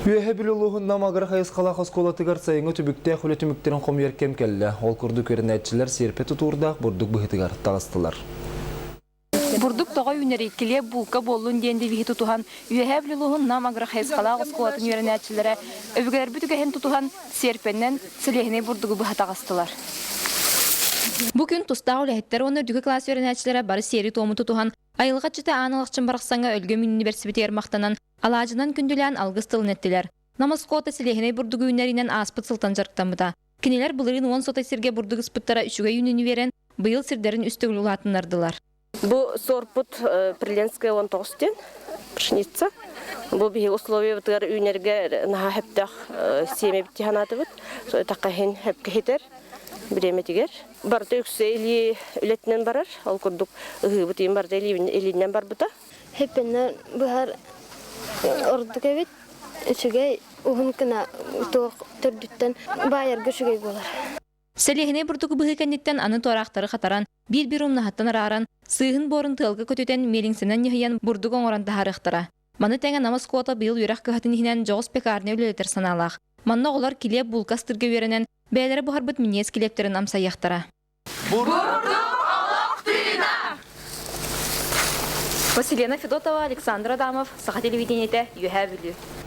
Үөһэ Бүлүү улууһун Нам агро хайысхалаах оскуолатыгар сайыҥҥы түбүктээх үлэ түмүктэрин хомуйар кэм кэллэ. Ол курдук үөрэнээччилэр сиэрпэ тутуурдаах бурдук быһыытыгар таҕыстылар. Бурдук тоҕо үүнэрий, килиэп булка буоллун диэн девиһи тутуһан, Үөһээ Бүлүү улууһун Нам агрохайысхалаах оскуолатын үөрэнээччилэрэ өбүгэлэрбит үгэһин тутуһан, сиэрпэннэн сэлиэһинэй бурдугу быһа таҕыстылар. Бу күн тустаах үлэһиттэр уонна үрдүкү кылаас үөрэнээччилэрэ бары сиэри-туому тутуһан, айылҕа иччитэ Аан Алахчын барахсаҥҥа өлгөм үүннү махтанан, алаадьынан күндүлээн алгыс тылын эттилэр. Нам оскуолата сэлиэһинэй бурдугу үүннэриинэн ааспыт сылтан дьарыктаммыта. Кинилэр былырыын уон сотой сиргэ бурдук ыспыттара үчүгэй үүнүүнү биэрэн, быйыл сирдэрин үс төгүл улаатыннардылар. Бу сорпут Приленская 19 диэн пшеница. Бу биһиги условиябытыгар үүнэргэ наһаа сөптөөх сиэмэбит дии санаатыбыт. Тахха иһин сөпкө хитэр бириэмэтигэр. Барыта үксэ илии үлэтинэн барар. Ол курдук ыһыыбыт иин барыта илиинэн барбыта. Хэппэннэр быһар ордук эбит. Үчүгэй уһун гына туох төрдүттэн баайарга үчүгэй буолар. Сэлиэһинэй бурдугу быһыы кэнниттэн аны туораахтары хатаран, биир-биир умнаһыттан арааран, сыыһын буорун тыалга көтүтэн, миэлиҥсэнэн ньыһыйан бурдук оҥорон таһаарыахтара. Маны тэҥэ Нам оскуолата быйыл үөрэх кыһатын иһинэн дьоҕус пекарня үлэлэтэр санаалаах. Манна оҕолор килиэп булка астыырга үөрэнэн, бэйэлэрэ буһарбыт минньигэс килиэптэрин амсайыахтара. Бурдук олох тыына! Василена Федотова, Александр Адамов, Саха телевидениетэ, Үөһээ Бүлүү.